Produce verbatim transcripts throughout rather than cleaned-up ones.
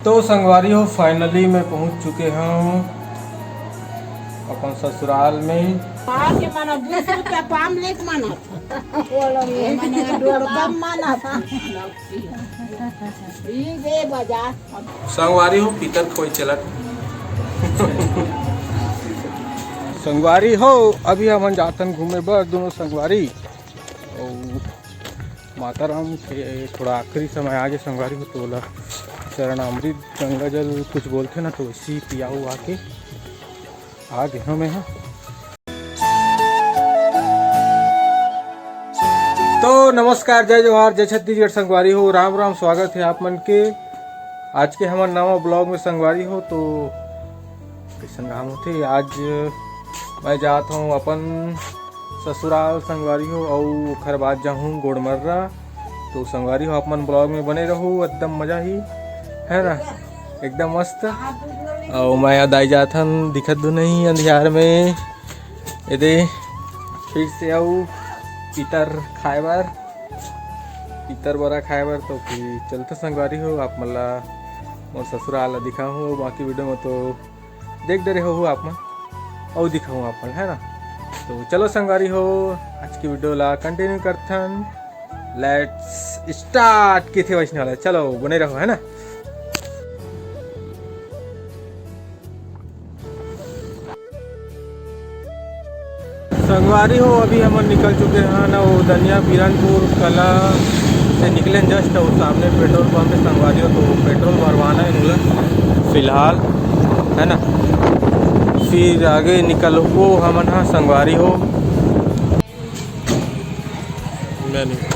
तो संगवारी हो, finally मैं पहुंच चुके हूँ अपन ससुराल में। आके माना बीस रुपया पाम लेके माना। ये माना डोड़कम माना। ई बे बाजार। संगवारी हो, पितर खोई चलत। संगवारी हो, अभी हमन जातन घूमे बर दोनों संगवारी। अउ माता राम के थोड़ा आखिरी समय आगे संगवारी हो, तो ओला चरणामृत, गंगा जल कुछ बोलथे ना, तो वैसे ही पियाऊ आके आ गे हंव मैं ह। तो नमस्कार, जय जोहार, जय छत्तीसगढ़ संगवारी हो, राम राम, स्वागत हे आप मन के आज के हमर नवा blog में संगवारी हो। तो कइसन काम होथे आज, मैं जात हंव अपन ससुराल संगवारी हो, अउ ओखर बाद जाहूं गोड़मर्रा। तो संगवारी हो, आप मन blog में बने रहू, एकदम मजा ही, है ना, एकदम मस्त। अउ मैं दाई जात हन, दिखत दो नहीं अंधियार में। ये दे फिर से अउ पितर खाए बर, पितर बरा खाए बर। तो फिर चलते संगवारी हो, आप मन ला मोर ससुराल ला दिखाहूं, बाकी video में तो देख डरे हो आप मन, अउ दिखाहूं आप मन, है ना। तो चलो संगवारी हो, आज की video ला continue करथन। Let's start। किथे वैसने वाला, चलो बने रहो, है ना। संगवारी हो, अभी हमन निकल चुके हन, वो दनिया पीरनपुर कला से निकले just, वो सामने petrol pump है संगवारी हो, तो petrol भरवाना है मुला फिलहाल, है ना। फिर आगे निकल वो हमन हा संगवारी हो। मैं नहीं।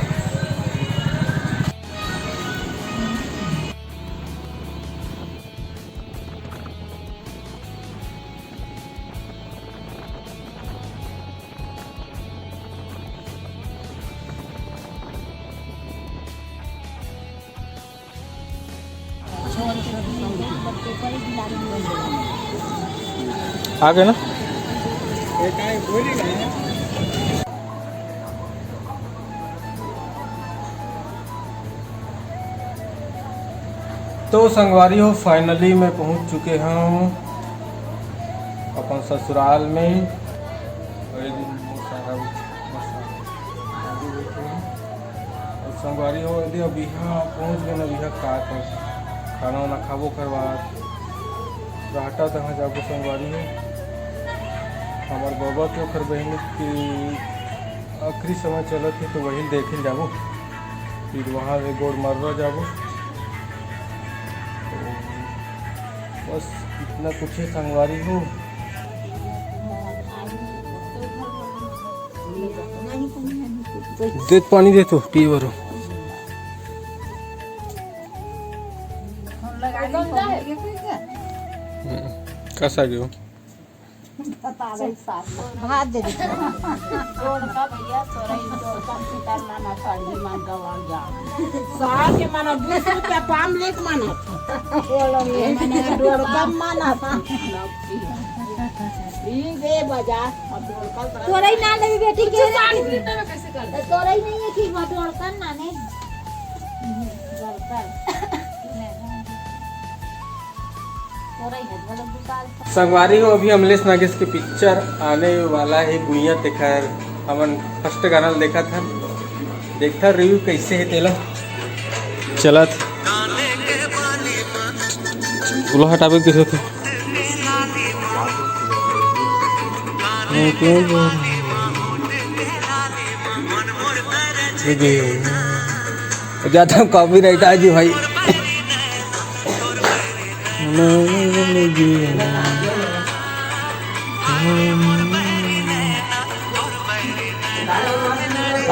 आ गए ना। तो संगवारी हो, finally मैं पहुंच चुके हूं अपन ससुराल में। अउ ये दिन बहुत सारा, बहुत सारा आगे बैठे हैं। अउ संगवारी हो, यदि अब इहाँ पहुंच गए ना, अब इहाँ का कर, खाना वाना खाबो करवा, राटा तहाँ जाबो संगवारी हो। हमार बाबा के ओखर बहिनी के आखिरी समय चलत हे, तो वही देखे जाबो। फिर वहाँ ले गोड़मर्रा जाबो। तो बस इतना कुछ है संगवारी हो। दे पानी दे तो पिए बर। हम्म, कस आ गयो? भात दे दे। जोड़ का भैया, तोरा ई जोड़ का पितर माना, साड़ी मान गवा जा। सास के माना, बीस रुपया पाम लेके माना। बोलो, ये माने डोड़ कम माना। ई दे बाजार, अब डोड़ का तोरा ही ना लेबी बेटी के। कुछ साड़ी खरीदने में कैसे कर दे? तोरा ही नहीं है कि डोड़ कर ना ने। डोड़ कर। संगवारी हो, अभी अमलेश नागेश के पिक्चर आने वाला है गुइया, तेखर हमन फर्स्ट गाना ल देखत हन, देखथन रिव्यू कैसे है तेला। चलत उला हटाबे किसे तो। ज्यादा कॉपीराइट आ जी भाई।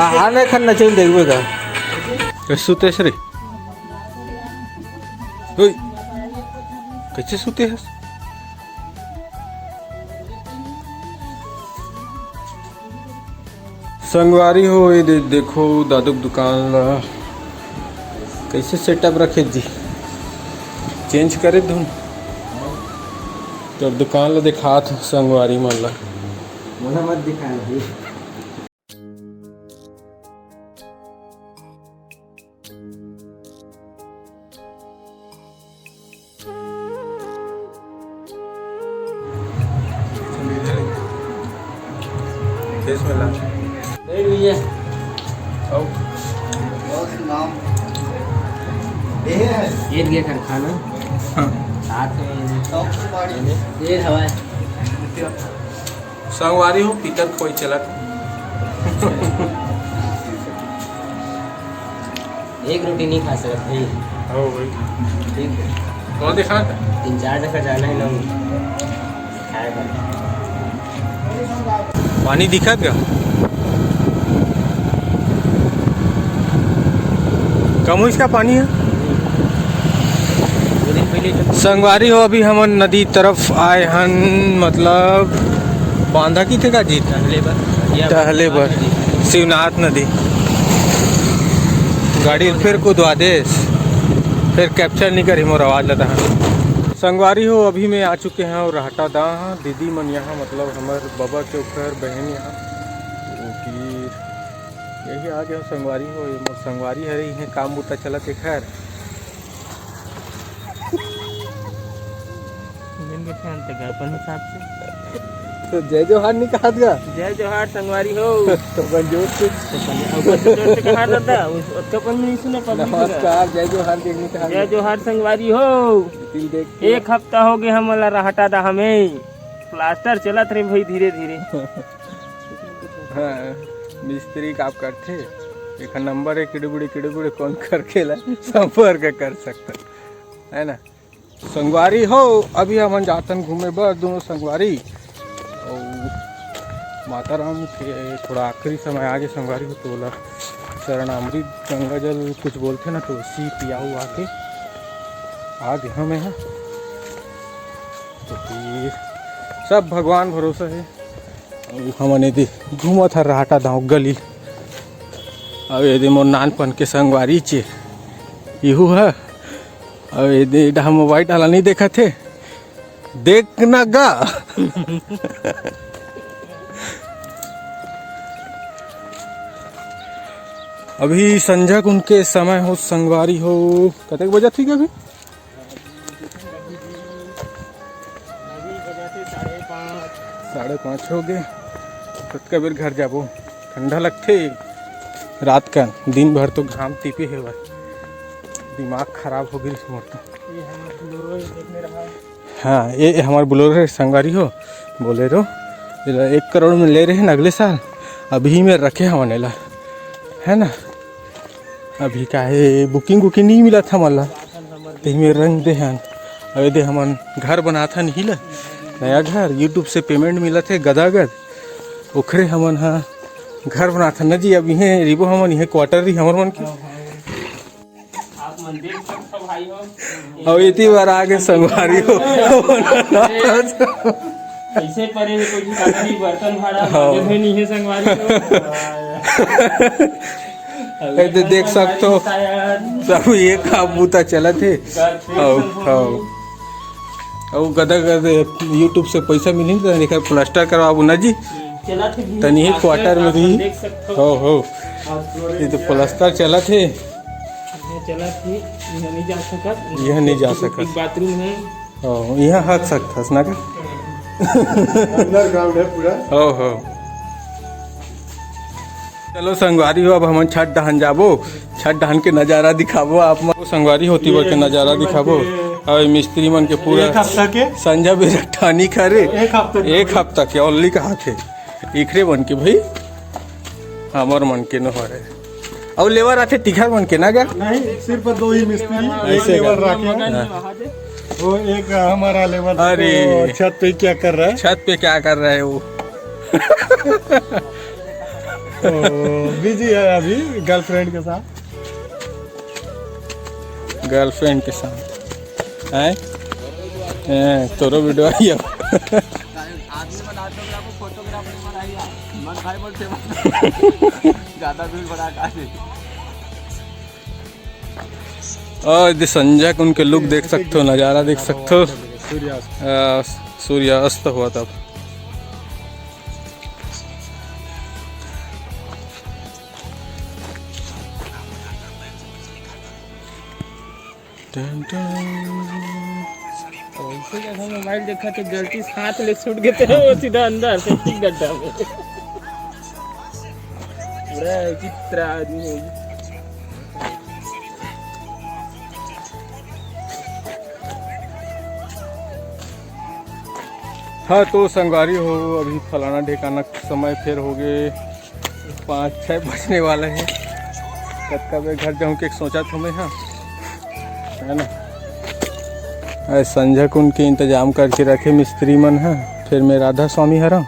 आने खन नचल देखबे का। ए, सुतेश रे। ओए, कैसे सुते हस? संगवारी हो, ये दे-, देखो दादू के दुकान ला कैसे सेटअप रखे जी, चेंज करे धुन। तो अब दुकान ला दिखात हो संगवारी मन ला। मोला मत दिखाए भाई। इसमें ला। बैठ भैया। आओ। ये दिया कारखाना। हाँ। साथ में ये हवा है। संगवारी हो, पीतर खोई चलत। एक रोटी नहीं खा सकत भाई। हो भाई। ठीक है। कौन दिखा था? तीन चार जगह जाना है ना, खाए बर। पानी दिखत गा? कम हुई इसका पानी है। दो दिन पहले जो संगवारी हो, अभी हमन नदी तरफ आए हन, मतलब बांधा की थे का जीत? टहले बर। या टहले बर। शिवनाथ नदी। गाड़ी फिर कुदवा देस, फिर कैप्चर नहीं करी मोर आवाज लता। संगवारी हो, अभी मैं आ चुके हैं और रहटा दा हाँ दीदी मन यहाँ, मतलब हमर बाबा के ओकर बहन यहाँ। वो कि यही आ गए संगवारी हो, ये मोर संगवारी हरे, इहे काम बुता चलत एकर। दिन के ध्यान तक अपन हिसाब से। तो जय जोहार नहीं कहा था? जय जोहार संगवारी हो। तो अपन जोर से। तो अपन, अपन तो जोर से कहा था, उस, उसका अपन नहीं सुना, पब्लिक का। नमस्कार, जय जोहार के नहीं कहा जय था। जोहार संगवारी हो। दिल देख के। एक हफ्ता हो गया हमला रहटा दा हमें। प्लास्टर चलत रे भाई धीरे धीरे। हाँ, मिस्त्री काम करथे। एक नंबर है किड़बुड़ी किड़बुड़ी कौन करके ला संपर्क कर सकता है ना। संगवारी हो, अभी हमन जातन घूमे बर दोनों संगवारी। अउ माता राम के थोड़ा आखिरी समय आगे संगवारी हो, तोला चरणामृत गंगा जल कुछ बोलथे ना, तो उसी पियाऊ आके आगे हमें है। तो फिर सब भगवान भरोसा है। अउ हमन एदे घूमत हर रहटा दाव गली। अउ एदे मोर नानपन के संगवारी चे इहू ह। अउ एदे डहा मोबाइल डाला नहीं देखत हे, देख ना गा। अभी संझा कुन के समय हो संगवारी हो, कतेक बजत ही अभी? अभी बजाते साढ़े पाँच। साढ़े पाँच हो गए। कतका बेर घर जाबो, ठंडा लगथे रात का। दिन भर तो घाम टिपे हे भाई, दिमाग खराब हो गई मोर तो। ये हमारा बोलेरो देखने रहा। हाँ, ये हमार बोलेरो है संगवारी हो, बोलेरो। एला एक करोड़ में ले रहे हैं अगले साल, अभी में रखे हवन एला, है ना। अभी काहे बुकिंग वुकिंग नहीं मिला था मला, तेही में रंग दे हन। अबे दे हमन घर बनात हन ही ला, नया घर, YouTube से पेमेंट मिलत हे गदागद, ओखरे हमन हा घर बनात हन ना जी। अब इहे रिबो हमन, इहे क्वार्टर रही हमर मन के। आप मन देख सकथो भाई हो। अब इतनी बार आगे संगवारी हो। कैसे परे हे, कोई ठिकाना नहीं, बर्तन भाड़ा हाँ। मांगे हुए नहीं है संगवारी हो। ए तो देख सकथो, शायद। सब ये काम बूता चलत हे। गर्लफ्रेंड हौ, संग हौ। होगी। अउ गदा गदा YouTube से पैसा मिलही त एकर प्लास्टर करवाबू ना जी। चलत हे भी तनी ही प्लास्टर क्वार्टर में आप रही। देख सकथो। हौ, हौ। और ये तो प्लास्टर चलत हे। ये चलत हे, ये नहीं जा सकत। ये नहीं जा सकत। एक बाथरूम है। हाँ, यहाँ हक सकथस ना का? अंडरग्राउंड है पूरा। हो, हो। चलो संगवारी हो, अब हमन छत डहान जाबो, छत डहान के नजारा दिखाबो आप मन। संगवारी होती बर के नजारा दिखाबो। अउ मिस्त्री मन के पूरा एक हफ्ता के? संझा बेरा ठानी खा रे। एक हफ्ता के। एक हफ्ता के only कहा थे। इखरे मन के भाई, हमर मन के न हो रहे। अउ लेबर आथे तिखर मन के ना गा? नहीं, सिर्फ दो ही मिस्त्री, एक ऐसे लेबर का? राखे हैं। हाँ। वो एक हमारा लेबर, अरे। वो छत पे क्या कर रहा है? छत पे क्या कर रहा है वो? वो बिजी है अभी गर्लफ्रेंड के साथ। गर्लफ्रेंड के साथ। हैं? हैं, तोरो वीडियो आई है। आदमी बना दो, मेरे को फोटोग्राफर बनाएगा। मन भाई बोल फेमस। ज्यादा भीड़ भड़ाका नहीं। और ये संजय के उनके लुक देख सकते हो, नज़ारा देख सकते हो। सूर्यास्त। आ, सूर्यास्त हुआ तब। टन टन। ऐसे जगह मोबाइल देखा तो गलती से हाथ ले छूट गए थे, वो सीधा अंदर से ठीक गड्ढा में। विचित्र आदमी है। हाँ तो संगवारी हो, अभी फलाना ढेकाना समय फेर हो गए, पाँच छः बजने वाला है। तब कब घर जाऊँ के सोचा था मैं, हाँ, है ना। आज संझा कुन के इंतजाम करके रखे मिस्त्री मन, हाँ। फिर मैं राधा स्वामी हरा।